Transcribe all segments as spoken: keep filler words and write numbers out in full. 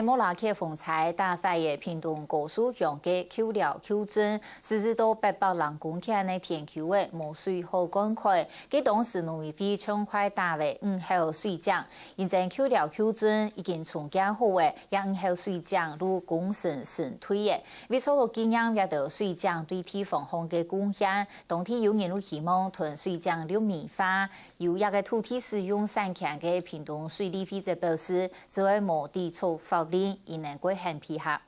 莫拉克風災打壞个屏東高樹鄉个舊寮舊鎮，實施到八百零公頃个田坵仔無水好灌溉，該當時農委會暢快打挖五口水井，因為舊寮舊鎮已經重建好了，這五口水井就功成身退了。為做到紀念這兜水井對地方項个貢獻，當地有人就希望同水井綠美化。有這个土地使用產權个屏東水利會就表示， 只會無抵觸法令，因能夠喊配合。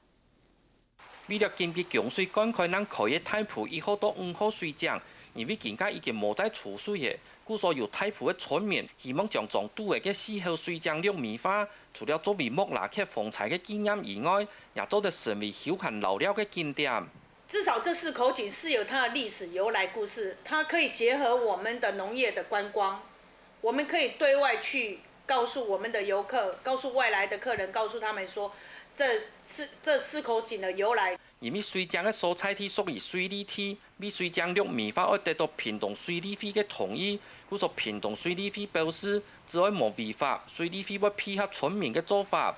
為了緊急供水灌溉，正開个大埔一號到五號水井，因為今下已經無再出水了，故所有大埔个村民希望將當堵个四口水井綠美化，除了作為莫拉克風災个紀念以外，也做得成為休閒遶寮个景點。 至少這四口井是有它的歷史由來故事，它可以結合我們的農業的觀光，我們可以對外去告訴我們的遊客，告訴外來的客人，告訴他們說，這四這四口井的由來。因為水井个所在地屬於水利地，為水井綠美化愛得到屏東水利會个同意，故所屏東水利會表示，只要無違法，水利會會配合村民个做法。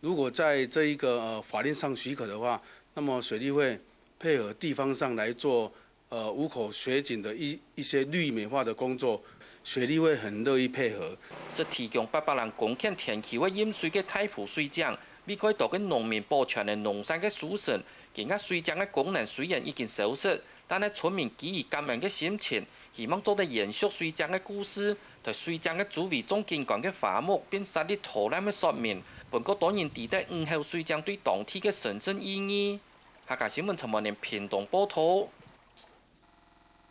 如果在這一個呃法令上許可的話，那麼水利會配合地方上來做呃五口水井的一一些綠美化的工作，水利會很樂意配合。是提供八百零公頃田坵个飲水个大埔水井，為該島个農民保全了農產个收成。今下水井个功能雖然已經消失，但係村民基於感恩个心情，希望做得延續水井个故事，在水井个周圍種景觀个花木，並設立導覽个說明，分較多人知得五口水井對當地个神聖意義。客家新聞陳文玲屏東報導。